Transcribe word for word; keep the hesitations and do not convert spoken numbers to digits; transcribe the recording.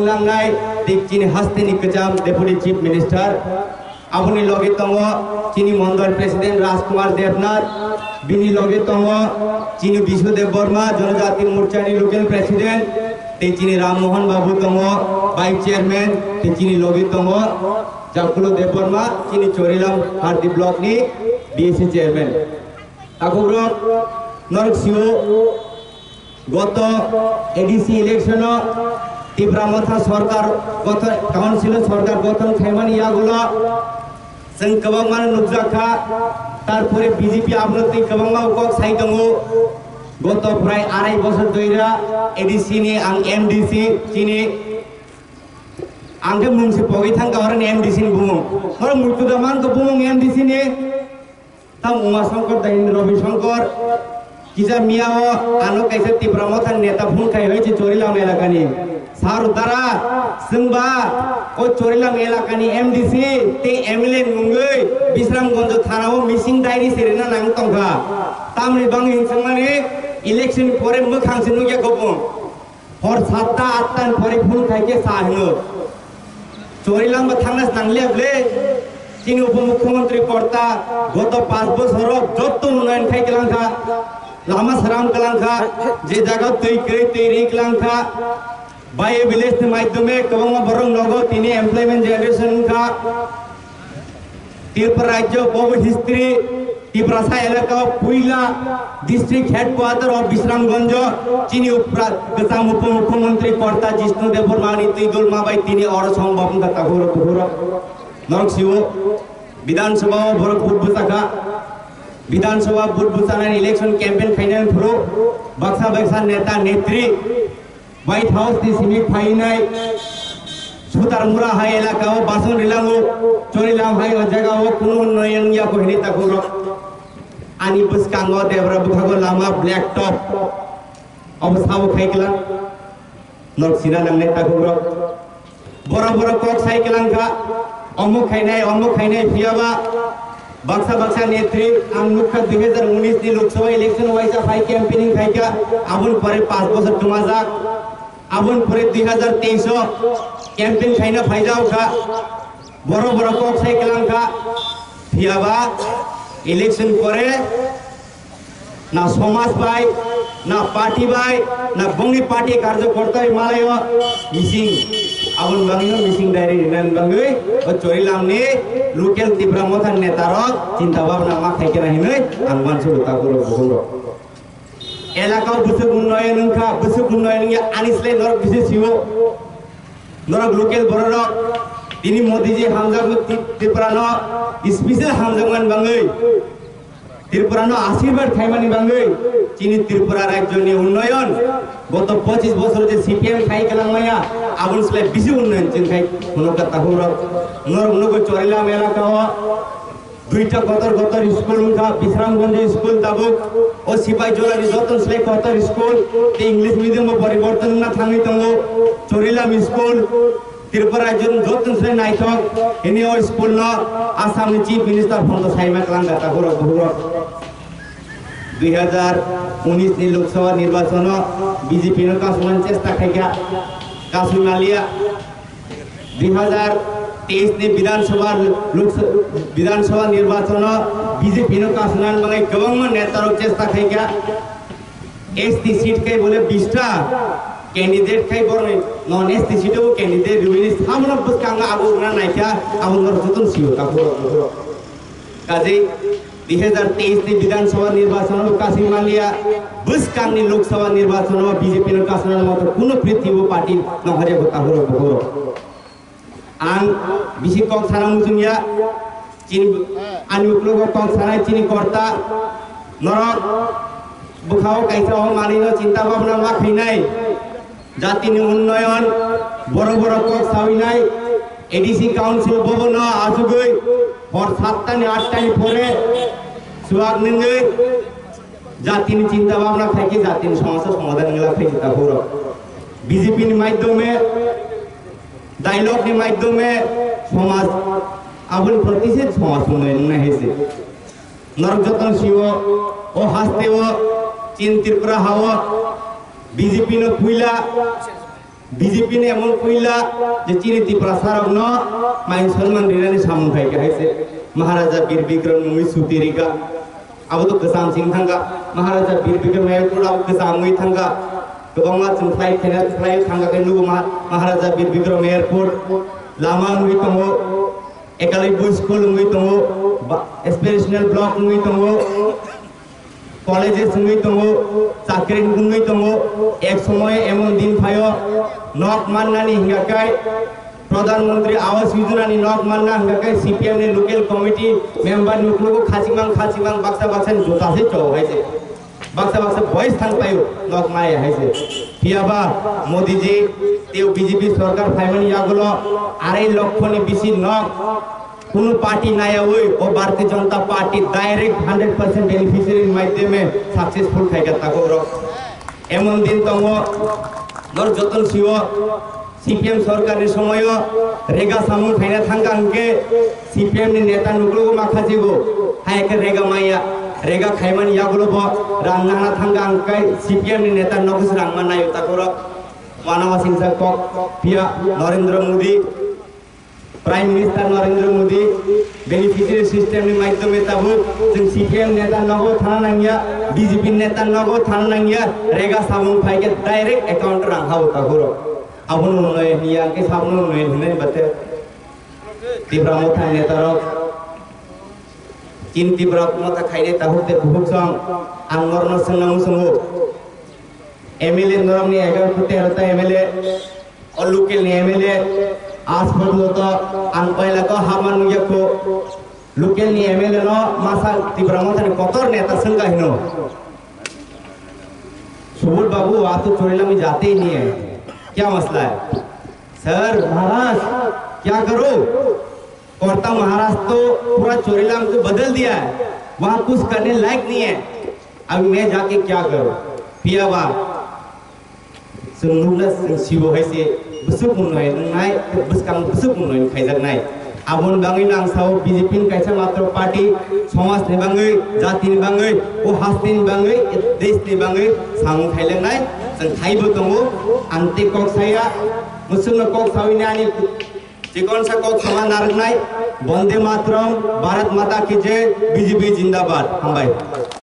Langnai, tei chini hasteni kwcham Deputy Chief Minister. Aboni loge tongo chini Mondol President Rajkumar Debnath, bini loge tongo chini Bishu Debbarma, Jonojati Morchani Local President, tei chini Ram Mohan Babu tongo, Vice Chairman, tei chini loge tongo Jakulo Debbarma, chini Chorilam Hardi Block ni B S C Chairman. Takhuk rok, norok sio, goto A D C election o Tipra Motha sorkar goto, council o sorkar goton khaimani yagulo chwng kwbangma nukjak kha, tarpore B J P aboni twi kwbangma kok sai tongo. Goto prai arai bosor doira A D C ni ang M D C chini, ang khe mungsi pogwi thangkha oroni M D C ni bumung. Oro muitu da man ko bumung M D C ni. Tam Uma Shankar, Dahin Ravi Shankar, kisa miya o ano kaisa Tipra Motha neta phone khai hoi se Chorilam elakani. Sir dara, sengba, o Chorilam elakani M D C tei M L A nungwi Bisramganj thana o missing diary serina nang tongkha. Tamni bangwi hinsengmani election pore mwkhang se nukya kopong. Hor satta atta ni pore phone khai khe sa hino. Chorilam bo thangna nang liya ble. Chini upomukhyamantri korta goto panch bosor o jotto unnayon khai kwlang kha. Lama saram kwlang kha. Je jaga twi kwrwi twi ri kwlang kha. Bio village ni maidhyome kwbangma borok nogo tini employment generation wngkha. Tripura rajyo bobo history, Tiprasa elaka o puila district headquarter o Bisramganj, chini upra kwcham upomukhyamantri korta Jishnu Debbarma ni twi dulma bai tini oro song bapung kha takhurok bukhurok. Norok sio Bidhan Sabha o borok vote bwchakha. Bidhan Sabha vote bwchanani election campaign khainani phuru baksa baksa neta netri White House ni simi phainai Sutarmura hai elaka o bason rilango, Chorilam hai o jaga o kunu unnayon ya ko hini takhurok. Ani bwskango debra bwkhago lama black top. Obo sabo khai kwlang. Nok sina nangnai takhurok. Bora bora kok sai kwlang kha. Omo khainai, omo khainai phiyaba. Baksa baksa netri ang nukha dui hajar unis ni Lok Sabha election waisa phai campaigning khaikha, aboni pore panch bosor twmajak, aboni pore dui hajar teis o campaign khaina phaijao kha, boro boro kok sai kwlang kha, phiyaba election pore na somaj bai, na party bai, na bongni party karjokorta bai malaio mising. Aboni bagwino mising diary rinani bagwi o Chorilam ni local Tipra Motha ni neta rok chinta bhabna ma khai kena hinwi ang mansugo takhurok bukhurok. Elaka o bwswk unnayon wngkha, bwswk unnayon wngya ani slai norok bisi sio. Norok local bororok tini Modiji hamjakgo Ti-, Tripura no special hamjakmani bagwi. Tripura no ashirbad khaimani bagwi chini Tripura rajyo ni unnayon goto pochis bosor je C P M khai kwlang maya aboni slai bisi unnayon chwng khai hwnwi kha takhurok. Norok nugo Chorilam elaka o duita kotor kotor school wngkha, Bisramganj school tabuk o Sipai Jola ni joto slai kotor school tei English medium o poriborton wngna thangwi tongo Chorilam school. Tripura rajyoni joto se naithok hini o school no Assam ni Chief Minister photo saima kwlang kha takhurok bukhurok. Dui hajar unis ni Lok Sabha nirbachon o B J P no kasumani chesta khaikha, kasumaliya. Dui hajar teis ni Bidhan Sabha, Lok Sa-, Bidhan Sabha nirbachon o B J P no kasumani bagwi kwbangma neta rok chesta khaikha. S T seat khai bole bista candidate khai borni non S T seat o candidate rwini samno bwskango abo wngna naikha abo norok jotono sio takhurok bukhurok. Kajei dui hajar teis ni Bidhan Sabha nirbachon o kasi maliya bwskangni Lok Sabha nirbachon o B J P no kasna moto kuno prithibo party no harya takhurok bukhurok. Ang bisi kok sana muchungya, chini, ani uklogo kok sanai chini korta, norok bwkhao kaisa o manwino chinta bhabna ma khainai, jatini unnoyon, boro boro kok sawinai, A D C council bobono achugwi hor sattani attani pore chuak nungwi, jatini chinta bhabna khaikhe jatini somosa somadhan wngla khaikhe takhurok. B J P ni maidhyome, dialogue ni maidhyome somaj aboni proti se somaj unnoyon wngnai hai se. Norok jotono sio, o haste o, chin Tripura ha o, B J P no puila B J P ni emon puila je chini Tiprasa rokno main sonman rinani samung khai khe hai se Maharaja Bir Bikram mungwi suti rika. Abo to kwcham sing thangkha, Maharaja Bir Bikram Airport abo kwcham wngwi thangkha. Kwbangma chwng flight khaina flight thangkha khe nugo Maha-, Maharaja Bir Bikram Airport, lama wngwi tongo, Ekalai Boys School wngwi tongo, ba-, aspirational block wngwi tongo, colleges wngwi tongo, chakri wngwi tongo. Ek somoy emon din phaio, nok mannani hingkha khe Pradhan Mantri Awas Yojana ni nok manna hingkha khe C P M ni local committee member ni uklogo khachimang khachimang baksa baksa ni juta se chao hai se. Baksa baksa boys thang paio nok maya hai se. Phiya ba Modi ji teo B J P sorkar phaimani yagulo arai lokho ni bisi nok kunu party nayawi o Bharatiya Janata Party direct hundred percent beneficiary ni maidyome successful khaikha takhuk rok. Emon din tongo, nor joton sio, C P M sorkar ni somoyo rega samung khaina thangkha hwnkhe C P M ni neta nuklugo ma khachigo, hai khe rega maya, rega khaimani yagulo bo rang nahana thangkha hwnkhe C P M ni neta nokis rang ma nayo takhuk rok. Wanama singsa kok phiya Narendra Modi, Prime Minister Narendra Modi beneficiary system ni maidyome tabuk chwng C P M neta nogo thana nangya, B J P neta nogo thana nangya, rega samung phaikhe direct account rang hao takhuk rok. Abono nwnwi hwnwi ang khe sabono nwnwi hwnwi bate Tipra Motha neta rok. Chini Tipra Motha khainai takhuk tei bukhuk song ang norno swngna muchungo. M L A norokni egaroh tero ta M L A, o local ni M L A, aaj porjonto ang paila ko hamar nukya ko local ni M L A no masa Tipra Motha ni kotor neta swngkha hino. Subodh babu, aap to Chorilam mein jate hi nahi hai, kya masla hai? Sir, Maharaj, kya karo? Korta Maharaj to pura Chorilam ko badal diya hai, wahan kuch karne layak nahi hai. Abhi main jaake kya karu? Phiya ba chwng nukna chwng sibo hai se bwswk mwnwi wngnai, bwskang bwswk mwnwi khaijaknai. Aboni bagwi no ang sao B J P ni kaisa matro party, somaj ni bagwi, jati ni bagwi, o haste ni bagwi, desh ni bagwi samung khailagnai. Chwng khaibo tongo, ang tei kok saya, mwswkno kok sawi nai ani Chikon sa kok sama narwknai, Bonde Mataram, Bharat Mata ki Jai, B J P Jindabad. Hambai.